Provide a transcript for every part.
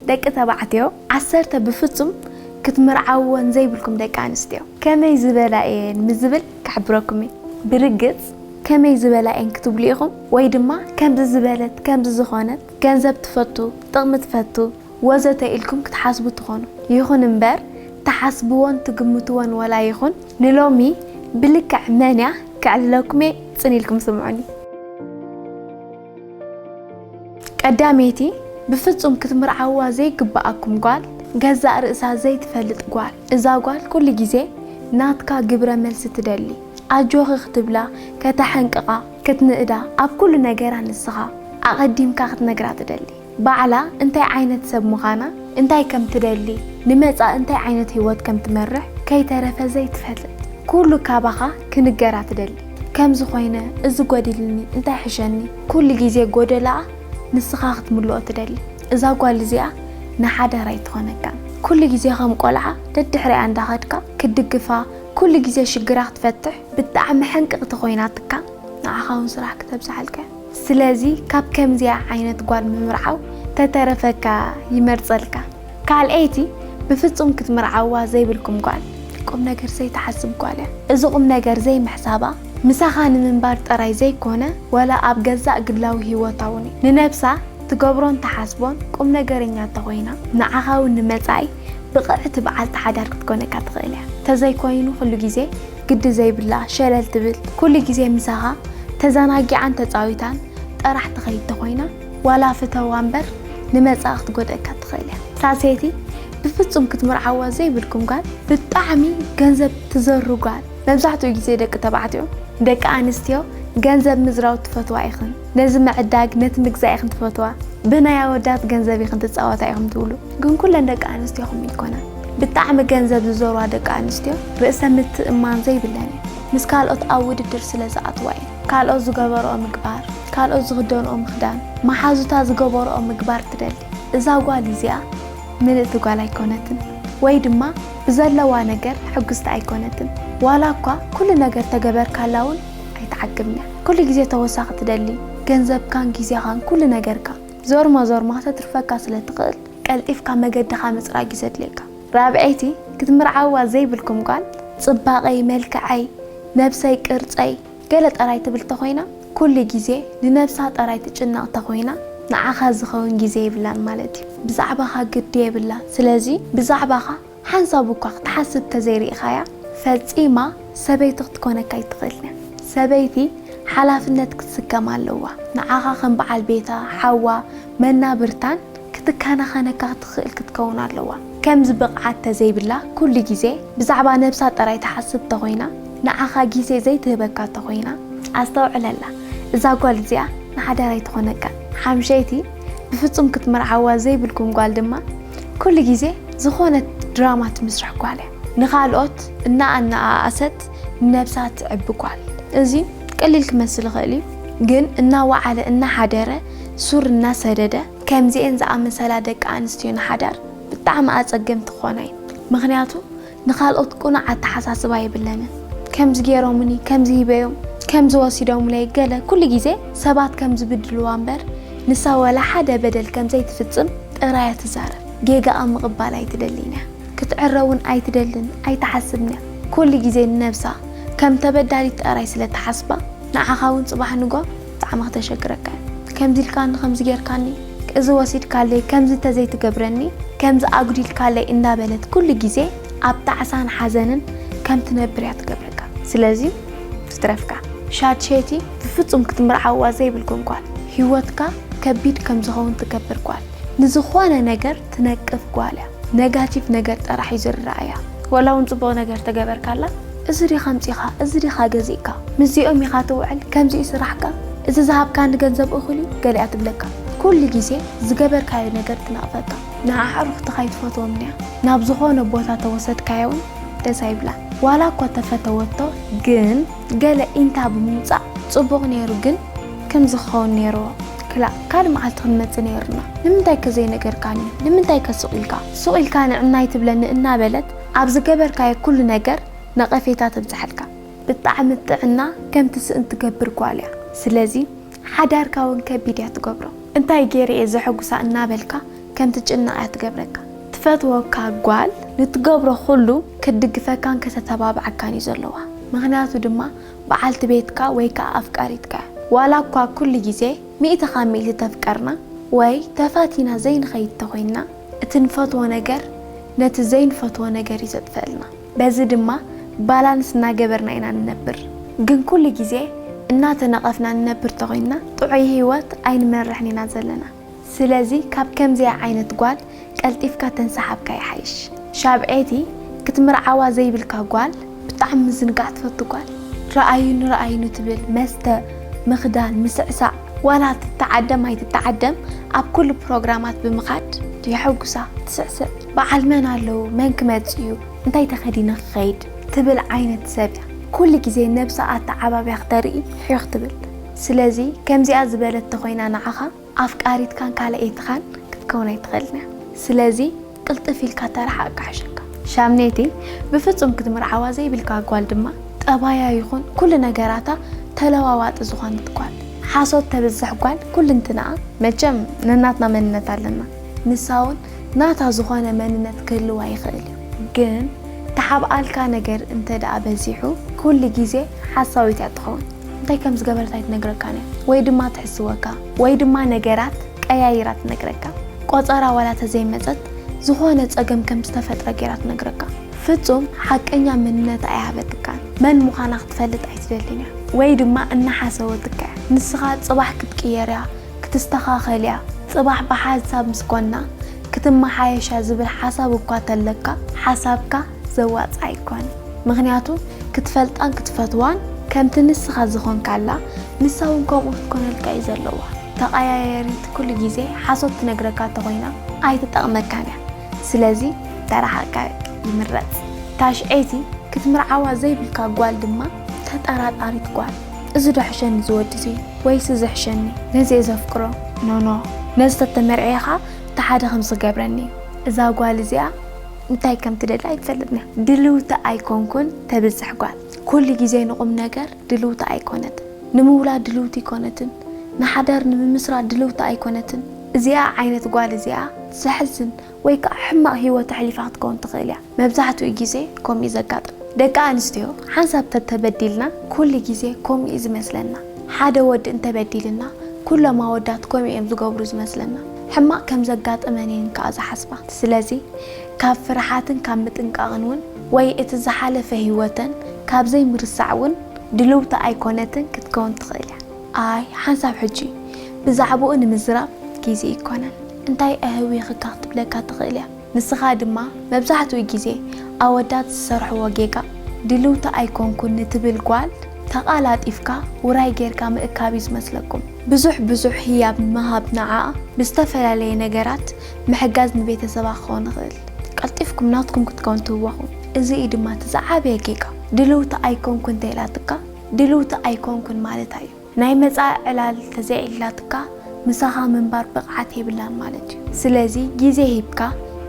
ደቂ ተባዕትዮ፣ ዓሰርተ ብፍጹም ክትምርዓውወን ዘይብልኩም ደቂ ኣንስትዮ። ከመይ ዝበላ እየን ምስ ዝብል ክሕብረኩም እየ። ብርግጽ ከመይ ዝበላ እየን ክትብሉ ኢኹም፣ ወይ ድማ ከምዚ ዝበለት፣ ከምዚ ዝኾነት፣ ገንዘብ ትፈቱ፣ ጥቕሚ ትፈቱ፣ ወዘተ ኢልኩም ክትሓስቡ ትኾኑ። ይኹን እምበር፣ ትሓስብዎን ትግምትዎን ወላ ይኹን፣ ንሎሚ ብልክዕ መን እያ ከዕልለኩም እየ፣ ጽን ኢልኩም ስምዑኒ። ቀዳመይቲ፣ ብፍጹም ክትምርዓዋ ዘይግብኣኩም ጓል፣ ገዛእ ርእሳ ዘይትፈልጥ ጓል። እዛ ጓል ኩሉ ግዜ ናትካ ግብረ መልሲ ትደሊ። ኣጆኺ ክትብላ፣ ከተሐንቅቓ፣ ክትንእዳ፣ ኣብ ኩሉ ነገራ ንስኻ ኣቐዲምካ ክትነግራ ትደሊ። ባዕላ እንታይ ዓይነት ሰብ ምዃና፣ እንታይ ከም ትደሊ፣ ንመጻኢ እንታይ ዓይነት ህይወት ከም ትመርሕ ከይተረፈ ዘይትፈልጥ። ኩሉ ካባኻ ክንገራ ትደሊ። ከምዚ ኮይነ፣ እዚ ጎዲልኒ፣ እንታይ ሕሸኒ፣ ኩሉ ግዜ ጎደላኣ ንስኻ ክትምልኦ ትደሊ። እዛ ጓል እዚኣ ንሓዳር ኣይትኾነካን። ኩሉ ግዜ ከም ቆልዓ ደድሕሪኣ እንዳኸድካ ክትድግፋ፣ ኩሉ ግዜ ሽግራ ክትፈትሕ ብጣዕሚ ሕንቅቕቲ ኮይናትካ፣ ንዓኻ እውን ስራሕ ክተብዝሓልካ። ስለዚ ካብ ከምዚኣ ዓይነት ጓል ምምርዓው ተተረፈካ ይመርጸልካ። ካልኣይቲ፣ ብፍጹም ክትምርዓዋ ዘይብልኩም ጓል፣ ቁም ነገር ዘይትሓስብ ጓል እያ። እዚ ቁም ነገር ዘይምሕሳባ ምሳኻ ንምንባር ጥራይ ዘይኮነ፣ ወላ ኣብ ገዛእ ግላዊ ህይወታ እውን እዩ። ንነብሳ ትገብሮን ትሓስቦን ቁም ነገረኛ እንተኾይና፣ ንዓኻ እውን ንመጻኢ ብቕዕቲ በዓልቲ ሓዳር ክትኮነካ ትኽእል እያ። ተዘይኮይኑ ኩሉ ግዜ ግዲ ዘይብላ፣ ሸለል ትብል፣ ኩሉ ግዜ ምሳኻ ተዘናጊዓን ተጻዊታን ጥራሕ ትኸይድ ተኾይና፣ ዋላ ፍተዋ እምበር ንመጻኢ ክትጎድኣካ ትኽእል እያ። ሳልሰይቲ፣ ብፍጹም ክትምርዓዋ ዘይብልኩም ጓል፣ ብጣዕሚ ገንዘብ ትዘሩ ጓል። መብዛሕትኡ ግዜ ደቂ ተባዕትዮ፣ ደቂ ኣንስትዮ ገንዘብ ምዝራው ትፈትዋ ኢኽን። ነዚ ምዕዳግ፣ ነቲ ምግዛእ ኢኽን ትፈትዋ። ብናይ ኣወዳት ገንዘብ ኢኽን ትጻወታ ኢኹም ትብሉ። ግን ኩለን ደቂ ኣንስትዮ ከምኡ ኣይኮናን። ብጣዕሚ ገንዘብ ዝዘርዋ ደቂ ኣንስትዮ ርእሰ ምትእምማን ዘይብለን እየን። ምስ ካልኦት ኣብ ውድድር ስለ ዝኣትዋ እየን። ካልኦት ዝገበርኦ ምግባር፣ ካልኦት ዝኽደንኦ ምኽዳን፣ መሓዙታ ዝገበርኦ ምግባር ትደሊ። እዛ ጓል እዚኣ ምልእቲ ጓል ኣይኮነትን፣ ወይ ድማ ብዘለዋ ነገር ሕጉስቲ ኣይኮነትን። ዋላ እኳ ኩሉ ነገር ተገበርካላ እውን ኣይትዓግብን እያ። ኩሉ ግዜ ተወሳኺ ትደሊ። ገንዘብካን ግዜኻን ኩሉ ነገርካ ዞርማ ዞርማ ተትርፈካ ስለ ትኽእል፣ ቀልጢፍካ መገድኻ ምጽራግ እዩ ዘድልየካ። ራብዐይቲ፣ ክትምርዓዋ ዘይብልኩም ጓል፣ ጽባቐይ፣ መልክዐይ፣ ነብሰይ፣ ቅርጸይ፣ ገለ ጥራይ ትብል ተኾይና፣ ኩሉ ግዜ ንነብሳ ጥራይ ትጭነቕ ተኾይና፣ ንዓኻ ዝኸውን ግዜ የብላን ማለት እዩ። ብዛዕባኻ ግዲ የብላን። ስለዚ ብዛዕባኻ ሓንሳብ እኳ ክትሓስብ ተዘይርኢኻያ፣ ፈጺማ ሰበይቲ ክትኮነካ ኣይትኽእልን እያ። ሰበይቲ ሓላፍነት ክትስከም ኣለዋ። ንዓኻ ከም በዓል ቤታ፣ ሓዋ፣ መናብርታን ክትከናኸነካ ትኽእል ክትከውን ኣለዋ። ከምዚ ብቕዓት ተዘይብላ፣ ኩሉ ግዜ ብዛዕባ ነብሳ ጥራይ ትሓስብ ተኾይና፣ ንዓኻ ግዜ ዘይትህበካ ተኾይና፣ ኣስተውዕለላ። እዛ ጓል እዚኣ ንሓዳር ኣይትኾነካን። ሓምሸይቲ፣ ብፍጹም ክትምርዓዋ ዘይብልኩም ጓል ድማ፣ ኩሉ ግዜ ዝኾነት ድራማ ትምስርሕ ጓል እያ። ንኻልኦት እናኣነኣኣሰት ንነብሳ ትዕቢ ጓል። እዚ ቀሊል ክመስል ይኽእል እዩ፣ ግን እናወዓለ እናሓደረ ሱር እናሰደደ፣ ከምዚኤን ዝኣመሰላ ደቂ ኣንስትዮ ንሓዳር ብጣዕሚ ኣጸገምቲ ክኾና እየን። ምኽንያቱ ንኻልኦት ቅኑዕ ኣተሓሳስባ የብለንን። ከምዚ ገይሮምኒ፣ ከምዚ ሂበዮም፣ ከምዚ ወሲዶምለይ፣ ገለ ኩሉ ግዜ ሰባት ከም ዝብድልዋ እምበር፣ ንሳ ወላ ሓደ በደል ከም ዘይትፍጽም ጥራይ እያ ትዛረብ። ጌጋኣ ምቕባል ኣይትደልን እያ። ክትዕረ እውን ኣይትደልን፣ ኣይትሓስብን እያ። ኩሉ ግዜ ንነብሳ ከም ተበዳሊት ጥራይ ስለ ትሓስባ፣ ንዓኻ እውን ጽባሕ ንጎ ብጣዕሚ ክተሸግረካ እያ። ከምዚ ኢልካኒ፣ ከምዚ ጌርካኒ፣ እዚ ወሲድካለይ፣ ከምዚ እንተዘይትገብረኒ፣ ከምዚ ኣጉዲልካለይ እንዳበለት ኩሉ ግዜ ኣብ ጣዕሳን ሓዘንን ከም ትነብር እያ ትገብረካ። ስለዚ ትትረፍካ። ሻድሸይቲ፣ ብፍጹም ክትምርዓዋ ዘይብልኩም ጓል፣ ህይወትካ ከቢድ ከም ዝኸውን ትገብር ጓል፣ ንዝኾነ ነገር ትነቅፍ ጓል እያ። ነጋቲቭ ነገር ጥራሕ እዩ ዝረኣያ። ወላ እውን ጽቡቕ ነገር ተገበርካላ፣ እዚ ዲኻ ኣምጺኻ፣ እዚ ዲኻ ገዚእካ፣ ምስዚኦም ኢኻ ትውዕል፣ ከምዚ እዩ ስራሕካ፣ እዚ ዝሃብካኒ ገንዘብ እኹል እዩ፣ ገሊኣ ትብለካ። ኩሉ ግዜ ዝገበርካዮ ነገር ትነቕፈካ። ንኣዕሩኽትኻ ኣይትፈትዎም እያ። ናብ ዝኾነ ቦታ ተወሰድካዮ እውን ደስ ኣይብላን። ዋላ እኳ ተፈተወቶ፣ ግን ገለ ኢንታ ብምምጻእ ጽቡቕ ነይሩ፣ ግን ከምዚ ክኸውን ነይርዎ። ክላእ ካልእ መዓልቲ ክንመጽእ ነይርና። ንምንታይ ከ ዘይነገርካኒ? ንምንታይ ከ ሱቕ ኢልካ? ሱቕ ኢልካ ንዕናይ ትብለኒ እናበለት ኣብ ዝገበርካዮ ኩሉ ነገር ነቐፌታ ተብዝሓልካ። ብጣዕሚ ጥዕና ከም ትስእን ትገብር ጓል እያ። ስለዚ ሓዳርካ እውን ከቢድ እያ ትገብሮ። እንታይ ገይረ እየ ዘሐጉሳ እናበልካ ከም ትጭነቕ እያ ትገብረካ። ትፈትወካ ጓል ንትገብሮ ኩሉ ክትድግፈካን ከተተባብዓካን እዩ ዘለዋ። ምኽንያቱ ድማ በዓልቲ ቤትካ ወይ ከኣ ኣፍቃሪትካ እያ። ዋላ እኳ ኩሉ ግዜ ሚእቲ ካብ ሚእቲ ተፍቀርና ወይ ተፋቲና ዘይንኸይድ ተኾይንና፣ እቲ ንፈትዎ ነገር ነቲ ዘይንፈትዎ ነገር እዩ ዘጥፈልና። በዚ ድማ ባላንስ እናገበርና ኢና ንነብር። ግን ኩሉ ግዜ እናተነቐፍና ንነብር ተኾይንና ጥዑይ ህይወት ኣይንመርሕን ኢና ዘለና። ስለዚ ካብ ከምዚኣ ዓይነት ጓል ቀልጢፍካ ተንሰሓብካ ይሓይሽ። ሻብዔቲ ክትምርዓዋ ዘይብልካ ጓል፣ ብጣዕሚ ምዝንጋዕ ትፈቱ ጓል። ረኣዩኒ ረኣዩኒ ትብል፣ መስተ፣ ምኽዳን፣ ምስዕሳዕ፣ ዋላ ትተዓደም ኣይትተዓደም ኣብ ኩሉ ፕሮግራማት ብምኻድ የሐጉሳ፣ ትስዕስዕ። በዓል መን ኣለዉ፣ መን ክመጽእ እዩ፣ እንታይ ተኸዲነ ክኸይድ ትብል ዓይነት ሰብ እያ። ኩሉ ግዜ ነብሳ ኣተዓባብያ ክተርኢ ሕዮኽ ትብል። ስለዚ ከምዚኣ ዝበለት ተኾይና ንዓኻ ኣፍቃሪትካን ካልኣይትኻን ክትከውን ኣይትኽእልን እያ። ስለዚ ቅልጥፍ ኢልካ ተረሓቕ ክሕሸካ። ሻምኔቲ ብፍጹም ክትምርዓዋ ዘይብልካ ጓል ድማ ጠባያ ይኹን ኩሉ ነገራታ ተለዋዋጢ ዝኾነት ጓል። ሓሶት ተብዝሕ ጓል ኩልንትናኣ መቸም ነናትና መንነት ኣለና። ንሳ እውን ናታ ዝኾነ መንነት ክህልዋ ይኽእል እዩ። ግን ተሓብኣልካ ነገር እንተ ደኣ በዚሑ ኩሉ ግዜ ሓሳዊት እያ ትኸውን። እንታይ ከም ዝገበረት ኣይትነግረካን እያ። ወይ ድማ ትሕስወካ ወይ ድማ ነገራት ቀያይራ ትነግረካ። ቆጸራ ዋላ ተዘይመጸት ዝኾነ ጸገም ከም ዝተፈጥረ ገይራ ትነግረካ። ፍጹም ሓቀኛ መንነታ ኣይሃበትካን። መን ምዃና ክትፈልጥ ኣይትደልን እያ። ወይ ድማ እናሓሰወትካ እያ። ንስኻ ጽባሕ ክትቅየር እያ፣ ክትስተኻኸል እያ። ጽባሕ ብሓንሳብ ምስ ኮና ክትመሓየሻ ዝብል ሓሳብ እኳ ተለካ ሓሳብካ ዘዋጽእ ኣይኮን። ምኽንያቱ ክትፈልጣን ክትፈትዋን ከምቲ ንስኻ ዝኾንካላ ንሳ እውን ከምኡ ክትኮነልካ እዩ ዘለዋ። ተቐያየሪት ኩሉ ግዜ ሓሶት ትነግረካ እንተኾይና ኣይትጠቕመካን እያ። ስለዚ ተረሓቃ ይምረጽ። ታሽዐይቲ ክትምርዓዋ ዘይብልካ ጓል ድማ ተጠራጣሪት ጓል። እዚ ዶ ሕሸኒ ዝወዲ እዚ ወይስ እዚ ሕሸኒ? ነዚ እየ ዘፍቅሮ። ኖኖ። ነዚ ተተመርዕየኻ እቲ ሓደ ከም ዝገብረኒ እዩ። እዛ ጓል እዚኣ እንታይ ከም ትደሊ ኣይትፈልጥን እያ። ድልውቲ ኣይኮንኩን ተብዝሕ ጓል። ኩሉ ግዜ ንቁም ነገር ድልውቲ ኣይኮነትን። ንምውላድ ድልውቲ ኣይኮነትን። ንሓዳር ንምምስራት ድልውቲ ኣይኮነትን። እዚኣ ዓይነት ጓል እዚኣ ዘሕዝን ወይ ከዓ ሕማቕ ህይወት ኣሕሊፋ ክትከውን ትኽእል እያ። መብዛሕትኡ ግዜ ከምኡ እዩ ዘጋጥም። ደቂ ኣንስትዮ ሓንሳብ ተተበዲልና ኩሉ ግዜ ከምኡ እዩ ዝመስለና። ሓደ ወዲ እንተበዲልና ኩሎም ኣወዳት ከምኡ እዮም ዝገብሩ ዝመስለና። ሕማቕ ከም ዘጋጠመን እየን ከዓ ዝሓስባ። ስለዚ ካብ ፍርሓትን ካብ ምጥንቃቕን እውን ወይ እቲ ዝሓለፈ ህይወተን ካብ ዘይምርሳዕ እውን ድልውቲ ኣይኮነትን ክትከውን ትኽእል እያ። ኣይ ሓንሳብ ሕጂ ብዛዕባኡ ንምዝራብ ግዜ ኣይኮነን። እንታይ ኣህዊኽካ ክትብለካ ትኽእል እያ። ንስኻ ድማ መብዛሕትኡ ግዜ ኣወዳት ዝሰርሕዎ ጌጋ ድልውቲ ኣይኮንኩን ንትብል ጓል ተቓላጢፍካ ውራይ ጌርካ ምእካብ እዩ ዝመስለኩም። ብዙሕ ብዙሕ ህያብ ምሃብ ንዓኣ ብዝተፈላለየ ነገራት ምሕጋዝ ንቤተሰባ ክኸውን ይኽእል። ቀልጢፍኩም ናትኩም ክትከውን ትህወኹ። እዚ እዩ ድማ እቲ ዝዓበየ ጌጋ። ድልውቲ ኣይኮንኩን እንተኢላትካ ድልውቲ ኣይኮንኩን ማለታ እዩ። ናይ መጻኢ ዕላል ተዘይዕሊላትካ ምሳኻ ምንባር ብቕዓት የብላን ማለት እዩ። ስለዚ ግዜ ሂብካ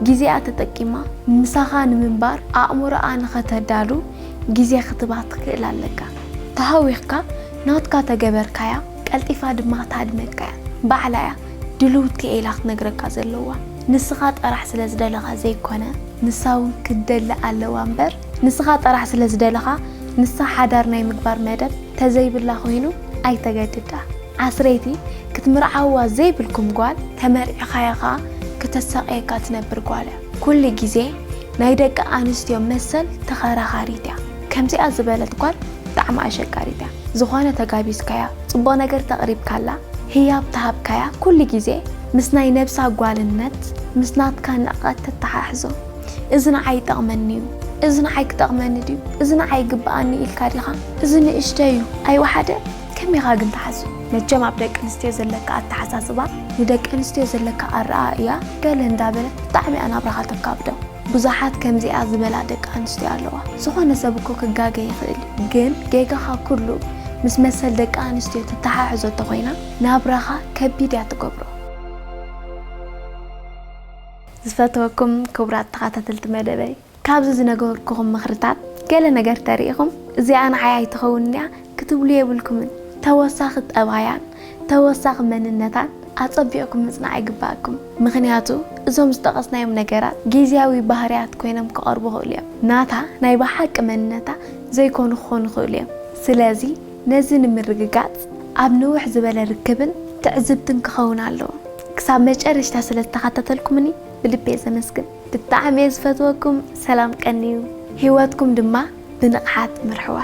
ግዜኣ ተጠቂማ ምሳኻ ንምንባር ኣእምሮኣ ንኸተዳሉ ግዜ ክትባ ትኽእል ኣለካ። ተሃዊኽካ ናትካ ተገበርካያ ቀልጢፋ ድማ ክትሃድመካ እያ። ባዕላ እያ ድልውቲ እየ ኢላ ክትነግረካ ዘለዋ። ንስኻ ጥራሕ ስለ ዝደለኻ ዘይኮነ ንሳ እውን ክትደሊ ኣለዋ እምበር ንስኻ ጥራሕ ስለ ዝደለኻ ንሳ ሓዳር ናይ ምግባር መደብ ተዘይብላ ኮይኑ ኣይተገድዳ። ዓስረይቲ ክትምርዓዋ ዘይብልኩም ጓል ተመርዒኻያ ኸኣ ክተሳቕየካ ትነብር ጓል እያ። ኩሉ ግዜ ናይ ደቂ ኣንስትዮ መሰል ተኸራኻሪት እያ። ከምዚኣ ዝበለት ጓል ብጣዕሚ ኣሸጋሪት እያ። ዝኾነ ተጋቢዝካያ ጽቡቕ ነገር ተቕሪብካላ ህያብ ተሃብካያ ኩሉ ግዜ ምስ ናይ ነብሳ ጓልነት ምስ ናትካ ንዕቐት ተተሓሕዞ። እዚ ንዓይ ይጠቕመኒ እዩ፣ እዚ ንዓይ ክጠቕመኒ ድዩ፣ እዚ ንዓይ ይግብኣኒ ኢልካ ዲኻ? እዚ ንእሽተይ እዩ ኣይወሓደ? ከመይኻ ግን ትሓስብ? መቸም ኣብ ደቂ ኣንስትዮ ዘለካ ኣተሓሳስባ ንደቂ ኣንስትዮ ዘለካ ኣረኣእያ ገለ እንዳበለት ብጣዕሚ እያ ናብራኻ ተካብዶ። ብዙሓት ከምዚኣ ዝበላ ደቂ ኣንስትዮ ኣለዋ። ዝኾነ ሰብ እኮ ክጋገ ይኽእል እዩ፣ ግን ጌጋኻ ኩሉ ምስ መሰል ደቂ ኣንስትዮ ተተሓሕዞ ተኾይና ናብራኻ ከቢድ እያ ትገብሮ። ዝፈትወኩም ክቡራት ተኸታተልቲ መደበይ፣ ካብዚ ዝነገርኩኹም ምኽርታት ገለ ነገር ተሪኢኹም እዚኣ ንዓይ ኣይትኸውን እያ ክትብሉ የብልኩምን። ተወሳኺ ጠባያን ተወሳኺ መንነታን ኣጸቢቕኩም ምጽናዕ ኣይግባእኩም። ምኽንያቱ እዞም ዝጠቐስናዮም ነገራት ግዝያዊ ባህርያት ኮይኖም ክቐርቡ ይኽእሉ እዮም። ናታ ናይ ብሓቂ መንነታ ዘይኮኑ ክኾኑ ይኽእሉ እዮም። ስለዚ ነዚ ንምርግጋጽ ኣብ ንውሕ ዝበለ ርክብን ትዕዝብትን ክኸውን ኣለዎ። ክሳብ መጨረሽታ ስለ ዝተኸታተልኩምኒ ብልቢ እየ ዘመስግን። ብጣዕሚ እየ ዝፈትወኩም። ሰላም ቀንዩ። ህይወትኩም ድማ ብንቕሓት ምርሕዋ።